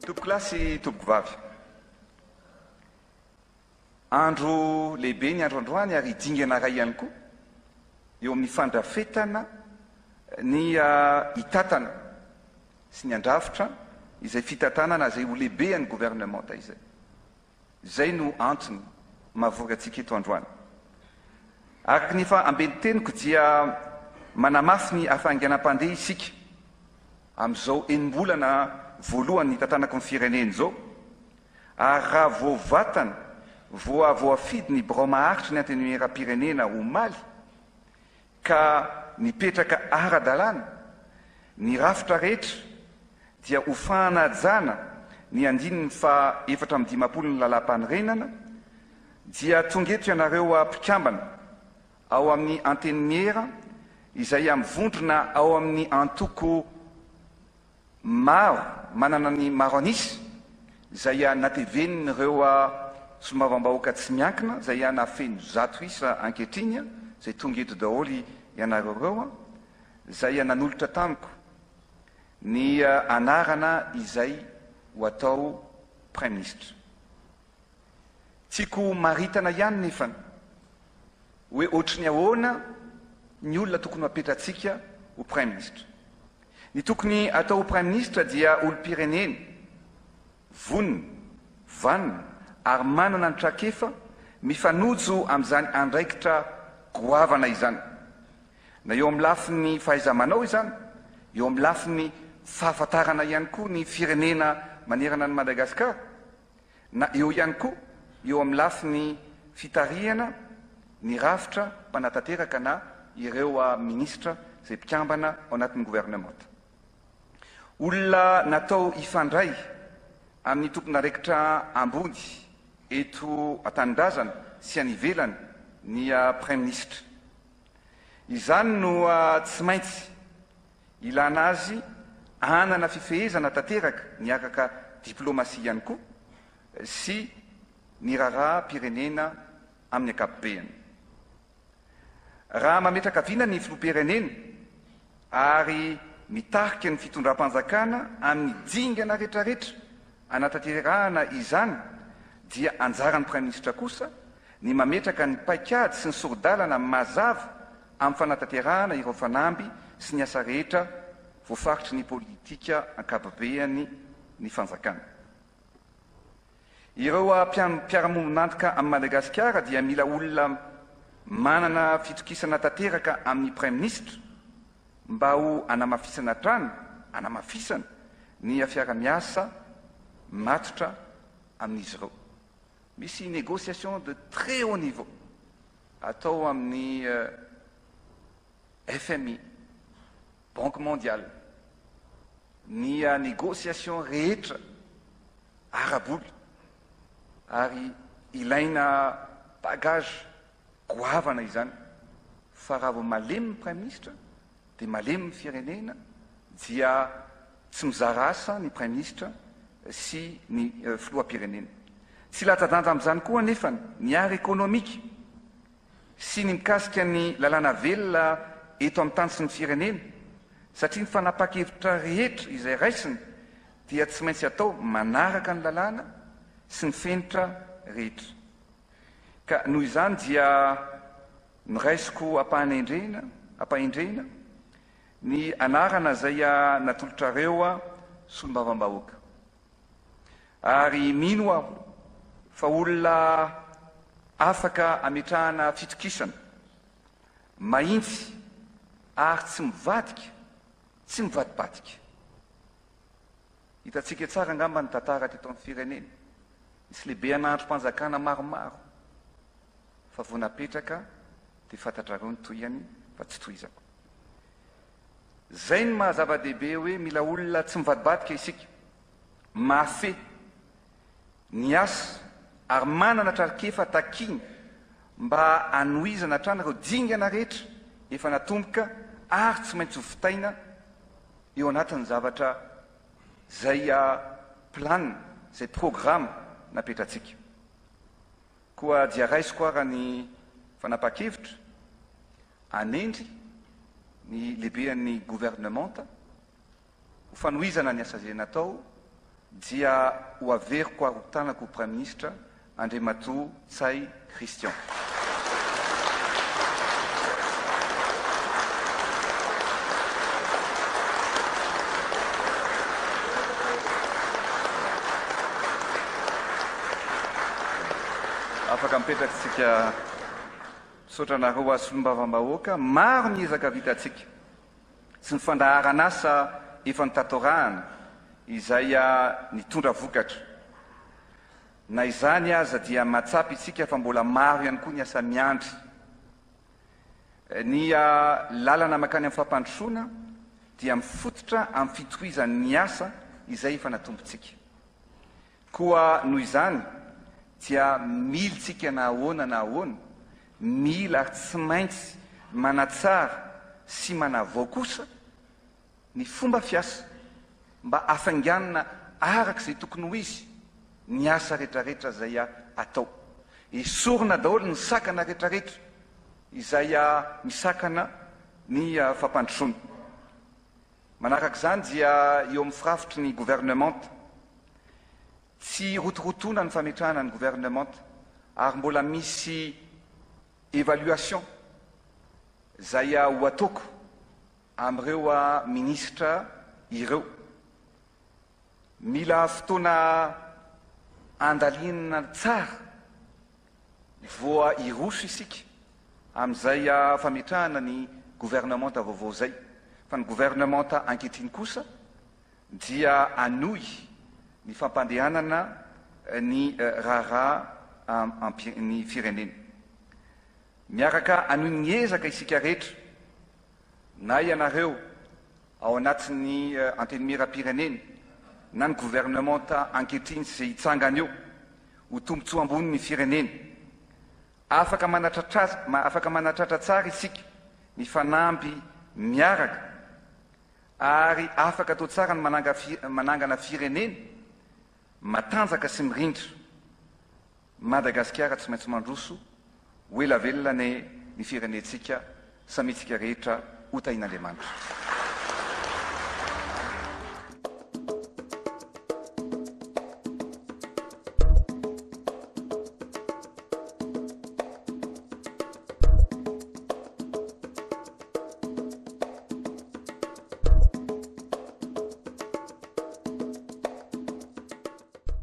Tompokolahy sy tompokovavy, andro lehibe ny andro androany ary dingana iray ihany koa eo amin'ny fandrafetana ny hitatana sy ny handrafitra izay fitantanana izay ho lehibe an'ny governemanta izay. Izay no antony mahavory antsika eto androany. Araka ny efa ambentin-teniko dia manamafy ny hafainganam-pandeha isika amin'izao enim-bolana voalohany nitantanako ny firenena izao ary raha vao vatana voa voafidy ny birao maharitry ny Antenimierampirenena omaly ka nipetraka ara-dalàna ny rafitra rehetra dia ho fanajana ny andininy faha 54 ny Lalàmpanorenana dia tonga eto ianareo mpikambana ao amin'ny Antenimiera izay mivondrona ao amin'ny antoko Maro manana ny maro an'isa izay natevenin'ireo solombavambahoaka tsy miankina izay nahafeno 100 isa ankehitriny izay tonga eto daholo ianareo ireo izay nanolotra tamiko ny anarana izay ho atao Praiminisitra. Tiako maritana ihany nefany hoe ohatry ny ahoana ny olona tokony ho apetratsika ho Praiminisitra. Ny tokony atao ho Praiminisitra dia olom-pirenena, vonona, vanona ary manana ny trakefa mifanojo amin'izany andraikitra goavana izany. Na eo amin'ny lafiny fahaiza-manao izany, eo amin'ny lafiny fahafantarana ihany koa ny firenena manerana an'i Madagasikara, na eo ihany koa eo amin'ny lafiny fitarihana ny rafitra mpanatanteraka na ireo minisitra izay mpikambana ao anatin'ny governemanta. Olona natao hifandray amin'ny tompon'andraikitra ambony eto an-tanindrazana sy any ivelany ny praiminisitra. Izany no tsy maintsy ilana azy hanana fifehezana tanteraka niaraka diplomasia ihany koa sy ny raharaham-pirenena amin'ny ankapobeny. Raha mametraka vina ny filoham-pirenena ary mitarika ny fitondram-panjakana amin'ny dingana rehetrarehetra hanatanterahana izany dia anjaran'ny Praiminisitra kosa ny mametraka ny paikady sy ny sori-dalana mazava amin'ny fanatanterahana ireo fanamby sy ny asa rehetra voafaritry ny politika ankapobeany ny fanjakana. Ireo mpiara-mombon'antoka amin'i Madagasikara dia mila olona manana fitokisana tanteraka amin'ny Praiminisitra mba ho hanamafisana hatrany hanamafisana ny fiara-miasa matotra amin'izy ireo. Misy négociation de très haut niveau atao amin'ny FMI, Banque mondiale, ny négociation rehetra ara-bola ary ilaina bagage goavana izany fa raha vao malemy ny Praiminisitra dia malemy ny firenena dia tsy mizara asa ny Praiminisitra sy ny Filoham-pirenena. Tsy latsa-danja amin'izany koa anefa ny ara-ekonomika sy ny mikasika ny lalàna velona eto amin'ny tany sy ny firenena satria ny fanapahan-kevitra rehetra izay raisina dia tsy maintsy atao manaraka ny lalàna sy ny fenitra rehetra. Ka noho izany dia noraisiko ampahanendrena, ampahendrena, ny anarana izay natolotrareo solombavambahoaka. Ary mino aho fa olona afaka ametrahana fitokisana, mahintsy ary tsy mivadika, tsy mivadibadika. Hitantsika tsara angamba ny tantara teto amin'ny firenena. Nisy lehibe andrim-panjakana maromaro fa vao napetraka dia fantatrareo ny tohiny fa tsy tohizako. Zay ny maha zava-dehibe hoe mila olona tsy mivadibadika isika, mahafehy ny asa ary manana trarikefa takiana mba hanohizana hatrany ireo dingana rehetra efa natomboka ary tsy maintsy ho vitaina eo anatin'ny zavatra izay planina, izay programa napetratsika. Koa dia raisiko ara ny fanapahan-kevitra hanendry ny lehibean'ny governemanta ho fanohizana ny asa izay natao. Dia ho averiko ary ho tanako ho Praiminisitra Andriamatoa Ntsay Christian. Afaka mipetraka isika. Misaotra anareo solombavambahoaka. Maro ny ezaka vitantsika. sy ny fandaharan'asa efa notantorahana izay nitondra vokatra. Na izany aza dia mahatsapa isika fa mbola maro ihany koa ny asa miandry. Ny lalana mankany amin'ny fampandrosoana dia mifototra amin'ny fitohizan'ny asa izay efa natombontsika. Koa noho izany dia mila tsika na ahoana na ahoana, mila ary tsy maintsy manatsara sy manavao kosa ny fomba fiasa mba hafainganina araka izay tokony ho izy ny asa retraretra izay atao. Esorina daholo ny sakana retraretra izay misakana ny fampandrosoana. Manaraka izany dia eo amin'ny firafitry ny governemanta. Tsy rotorotoana ny fametrahana ny governemanta ary mbola misy évaluation izay ho ataoko amin'ireo minisitra ireo. Mila fotoana andalinana tsara Voa hiroso isika amin'izay fametrahana ny governemanta vaovao izay, fa ny governemanta ankehitriny kosa dia hanohy ny fampandehanana ny raharaha ny firenena. Miaraka hanohy ny ezaka isika rehetra, na ianareo ao anatin'ny Antenimierampirenena na ny governemanta ankehitriny sy izay hitsangana eo, ho tombontsoa ambony ny firenena. Afaka manatratra afaka manatratra tsara isika, mifanamby miaraka ary afaka atao tsara ny mananga manangana firenena matanjaka sy mirindra. Madagasikara tsy maintsy mandroso, ho ela velona anie ny firenentsika, samia tsika rehetra ho tahin'Andriamanitra.